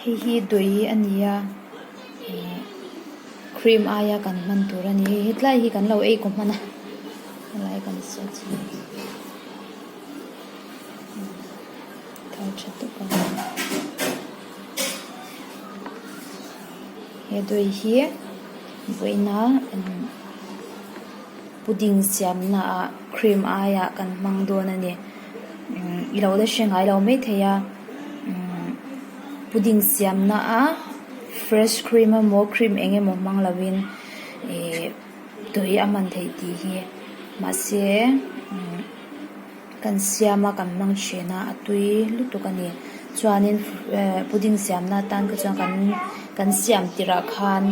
Hei hi dui a ni a ihh cream aia kan hman tur a ni hei hetlai hi kan lo ei kaw hman a helai kan sawi chu thar tha tawk a he dui hi vawiina pudding siamna ah cream aiah kan hmang dawn a ni umm i lo la hre ngai lo maithei a umm pudding siamna a fresh cream emaw cream eng emaw hmang lovin ihh tui a hman theih tih hi mahse umm. Kan siam a kan hmang thin a a tui lutuk a ni chuanin eh pudding siamna atan kha chuan kan kan siam tirh ah khan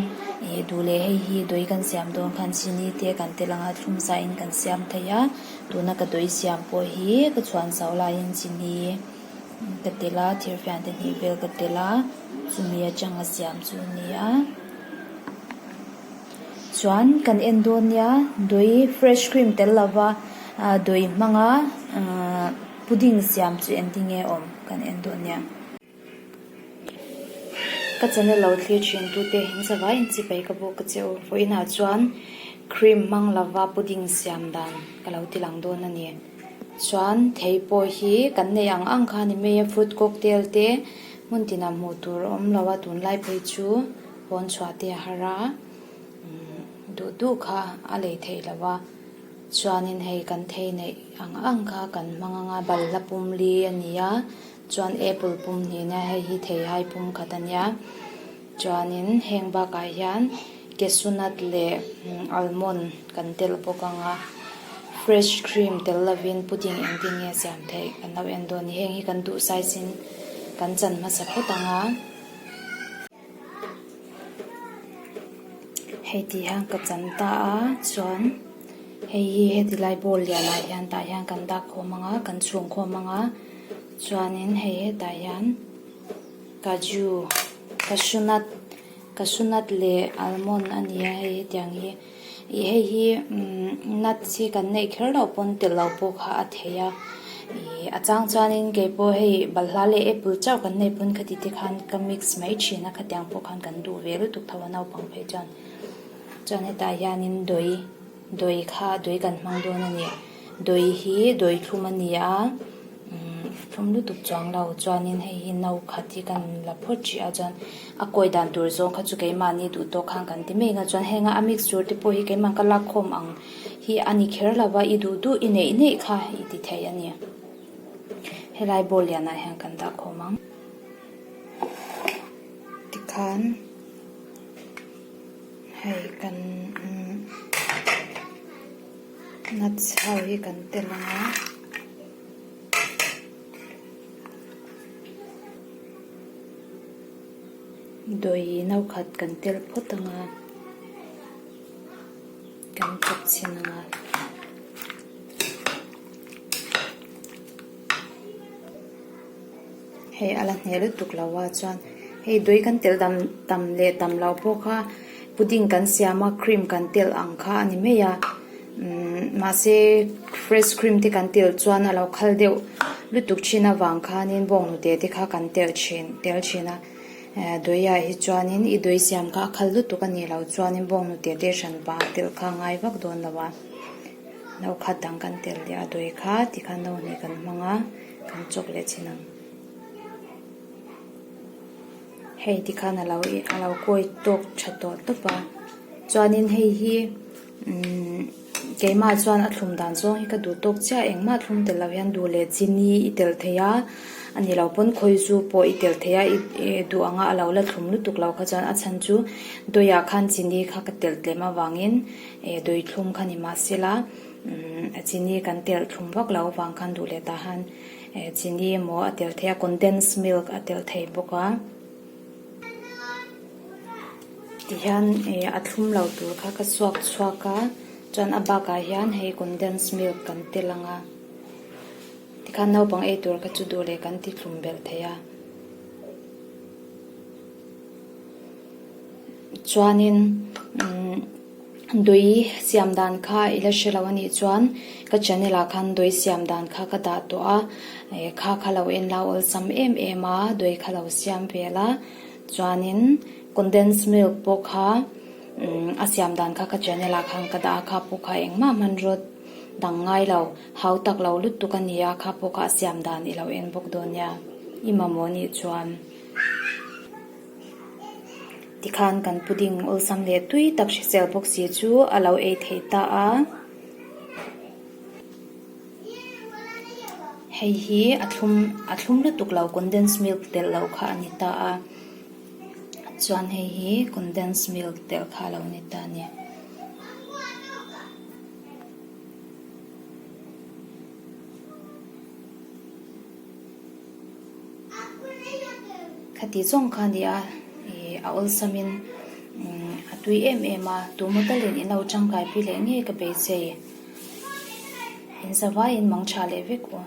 ih duh leh hei hi dawih kan siam dawn khan chini te kan tel ang a thlum zaiin kan siam thei a tuna ka dawih siam pawh hi ka chhuan zo laiin chini ka tel a thirfian te hnih vel ka tel a chumi atanga siam chu a ni a. Chuan kan en dawn nia dui fresh cream tel lova ah dui hmanga ahh pudding siam chu engtin nge awm kan en dawn nia. Ka channel lo thlir thin tute in zavai in chipai ka bawk a che u vawiinah chuan cream hmang lova pudding siam dan ka lo ti lang dawn a ni. Chuan thei pawh hi kan nei ang ang kha a ni mai a fruit cocktail te hmun tinah hmuh tur a awm lo a tunlai phei chu. Pawn chhuah te a har a, duh duh kha a lei theih lo a, chuanin hei kan thei neih ang ang kha kan hmang ang a, balhla pum li a ni a, chuan apple pum hnih a nia, hei hi theihai pum khat a nia, chuanin heng bakah hian cashew nut leh almond kan telh bawk ang a, fresh cream tel lovin pudding engtin nge siam theih kan lo en dawn a ni, heng hi kan duh size in kan chan hmasa phawt ang a. Hei ti hian ka chan ta a chuan hei hi heti lai bowl lianah hian tah hian kan dak khawm ang a kan chhung khawm ang a chuanin hei hetah hian kaju cashew nut cashew nut leh almond a ni a hei hetiang hi. Ih hei hi umm nuts hi kan neih kher loh pawn telh loh pawh kha a thei a ih a chang chuanin kei pawh hei balhla leh apple chauh kan neih pawn khati te khan ka mix mai thin a khatiang pawh khan kan duh ve lutuk tho a naupang phei chuan chuan hetah hianin dawi dawi kha dawi kan hmang dawn a ni dawi hi dawi thlum a ni a. Thlum lutuk chuang lo chuanin hei hi no khat hi kan la phawt hrih a chuan a kawi dan tur zawng kha chu keimahni duh tawk khan kan ti mek a chuan henga a mix tur te pawh hi keimah ka lak khawm ang hi a ni kher lo va i duh duh i neih neih kha i ti thei a ni helai bowl lianah hian kan dah khawm ang tikhan hei kan nuts ho hi kan tel ang a. Dawi no khat kan tel phawt ang a, kan chawp chhin ang a. Hei a la hneh lutuk lo a chuan hei dawi kan telh dam tam leh tam loh pawh kha pudding kan siam a cream kan telh ang kha a ni mai a umm mahse fresh cream te kan telh chuan a lo khal deuh lutuk thin avang khanin bawnghnute te kha kan telh thin tel thin a eh dawiah hi chuanin i dawi siam kha a khal lutuk a nih loh chuanin bawnghnute te hran pah a telh kha a ngai vak dawn lo a no khat dang kan telh leh a dawi kha tikhan no hnih kan hmang a. Kan chawk leh chin ang. Hei tikhan a lo a lo kawi tawk tha tawh tawp a. Chuanin hei hi umm keimah chuan a thlum dan zawng hi ka duh tawk chiah engmah thlum tel lo hian duh leh chini i tel thei a a ni lo pawn khawizu pawh i tel thei a i duh anga a lo la thlum lutuk lo kha chuan a chhan chu dawiah khan chini kha ka telh tlem avangin eh dawi thlum kha ni mahsela. A chini kan telh thlum vak loh avang khan duh leh tah han chini emaw a telh thei a condensed milk a telh thei bawk a tihian ih a thlum lo tur kha ka suak chhuak a chuan a bakah hian hei condensed milk kan tel ang a tikhan naupang ei tur kha chu duh leh kan ti thlum belh thei a. Chuanin umm. Dui siam dan kha i la hre lo a nih chuan ka channel ah khan dui siam dan kha ka dah tawh a, kha kha lo en la awlsam em em a, dui kha lo siam vel a, chuanin condensed milk pawh kha a siam dan kha ka channel ah khan ka dah a, kha pawh kha engmah hmanraw dang ngai lo, hau tak lo lutuk a ni a, kha pawh kha a siam dan i lo en bawk dawn nia, i mamawh nih chuan. Tikhan kan pudding awlsam leh tui tak hrisel bawk si chu a lo ei thei ta a. Hei hi a thlum a thlum lutuk lo condensed milk telh loh kha a ni ta a. Chuan hei hi condensed milk telh kha a lo ni ta a ni. Khati zawng kha a ni a, ih a awlsamin a tui em em a, tu maw talin in lo tangkai pui leh ngei ka beisei. In zavaiin mang tha leh vek u.